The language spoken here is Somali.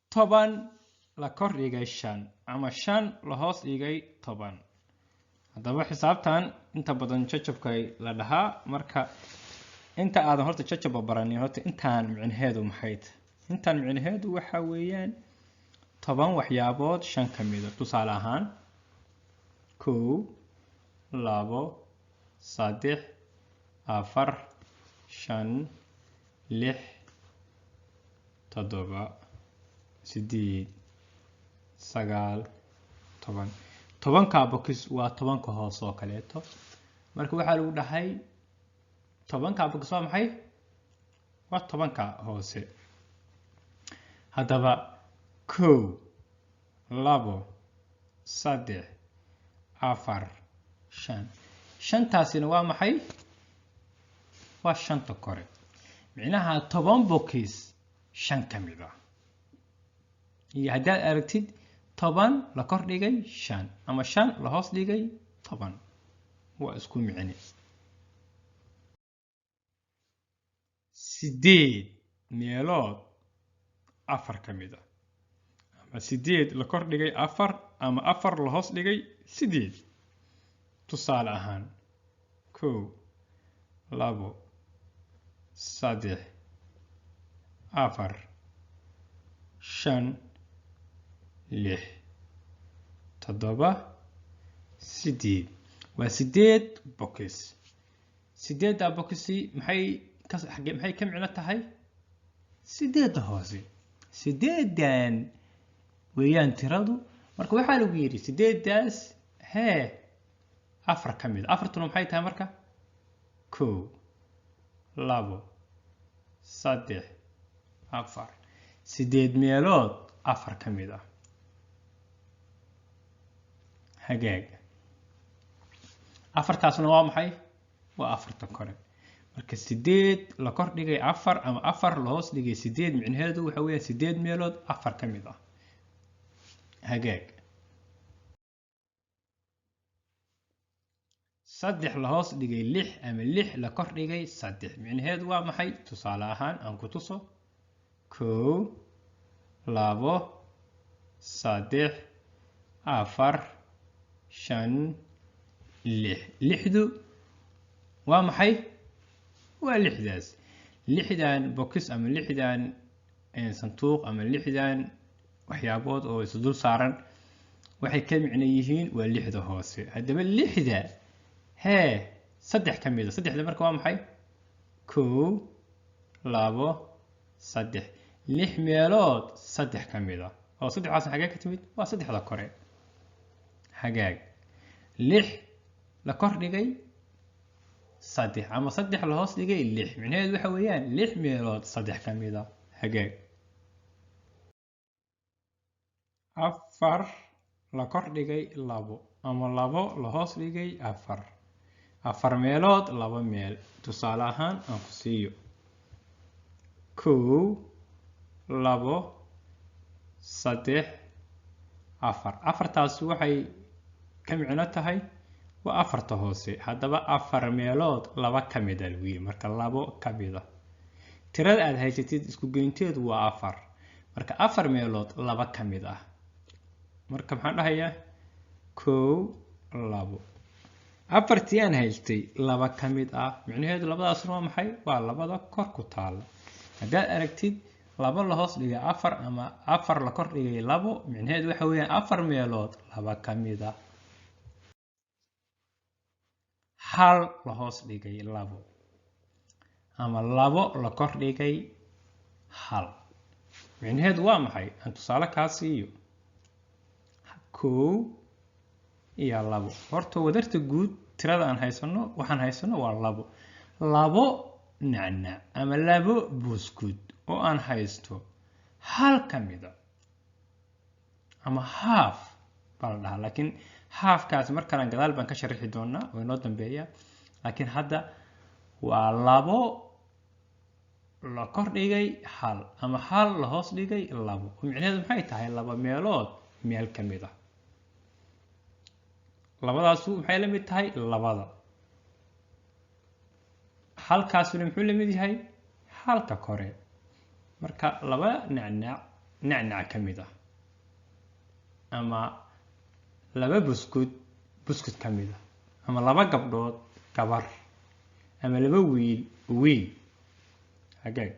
10 la kor dhigay 5 ama 5 la hoos dhigay 10. Haddaba xisaabtan inta badan jajabka la dhahaa. Marka inta aadan horta jajabba baranin, horta intaan micnaheedu maxay tahay? Intaan micnaheedu waxa weeyaan 10 waxyaabood 5 ka mida. Tusaale ahaan 1, 2, 3, 4, 5, 6, 7, 8, 9, 10. 10-kaa bokis waa 10-ka hoos oo kaleeto. Marka waxaa lagu dhahay 10-kaa bokis waa maxay? Waa 10-ka hoose. Haddaba 1, 2, 3, 4, 5. Shantaasina waa maxay? Waa shanta kore. Micnaha 10 bokis 5 ka mid ah. Iyo haddaad aragtid 10 la kor dhigay 5 ama 5 la hoos dhigay 10, waa isku micne. 8 meelood 4 ka mid ah, ama 8 la kor dhigay 4 ama 4 la hoos dhigay 8. Tusaale ahaan 1, 2, 3, 4, 5, 6, 7, 8. Waa 8 bokis. 8-da bokisi maxay ka micno tahay? 8-da hoose. 8-dan weeyaan tiradu. Marka waxaa lagu yidhi 8-daas hee 4 ka mid. 4-tuna maxay tahay marka? 1, 2, 3, 4. 8 meelood 4 ka mid ah. Hagaag. 4-taasna waa maxay? Waa 4-ta kore. Marka 8 la kor dhigay 4 ama 4 la hoos dhigay 8, micnaheedu waxa weeyaan 8 meelood 4 ka mid ah. Hagaag. 3 la hoos dhigay 6 ama 6 la kor dhigay 3, micnaheedu waa maxay? Tusaale ahaan aan ku tuso. 1, 2, 3, 4, 5, 6. 6-du waa maxay? Waa 6-daas. 6-dan bokis ama 6-dan sanduuq ama 6-dan waxyaabood oo is dul saaran waxay ka micno yihiin waa 6-da hoose. Haddaba 6-da hee 3 ka mid ah. 3-da marka waa maxay? 1, 2, 3. 6 meelood 3 ka mid ah. Oo 3-daas xagee ka timid? Waa 3-da kore. Hagaag. 6 la kor dhigay 3 ama 3 la hoos dhigay 6, micnaheedu waxa weeyaan 6 meelood 3 ka mid ah. Hagaag. 4 la kor dhigay 2 ama 2 la hoos dhigay 4. 4 meelood 2 meel. Tusaale ahaan aan ku siiyo. 1, 2, 3, 4. 4-taasi waxay ka micno tahay waa 4-ta hoose. Haddaba 4 meelood 2 ka mid ah lagu yidhi. Marka 2 ka mid ah. Tirada aad haysatid isku geynteedu waa 4. Marka 4 meelood 2 ka mid ah. Marka maxaan dhahayaa? 1, 2. 4-tii aan haystay 2 ka mid ah. Micnaheedu labadaasna waa maxay? Waa labada kor ku taalla. Haddaad aragtid 2 la hoos dhigay 4 ama 4 la kor dhigay 2, micnaheedu waxa weeyaan 4 meelood 2 ka mid ah. 1 la hoos dhigay 2 ama 2 la kor dhigay 1, micnaheedu waa maxay? Aan tusaale kaa siiyo. 1 iyo 2. Horta wadarta guud tirada aan haysano, waxaan haysano waa 2. 2 nacnac ama 2 buskud oo aan haysto 1 ka mid ah ama half baa la dhahaa, laakiin halfkaasi mar kale gadaal baan ka sharixi doonaa oo inoo dambeeya. Laakiin hadda waa 2 la kor dhigay 1 ama 1 la hoos dhigay 2. Micnaheedu maxay tahay? 2 meelood meel ka mid ah. Labadaasu maxay la mid tahay? 2-da. Halkaasuna muxuu la mid yahay? Halka kore. Marka 2 nacnac nacnac ka mid ah, ama laba buskud buskud ka mid ah, ama laba gabdhood gabar, ama laba wiil wiil. Hagaag.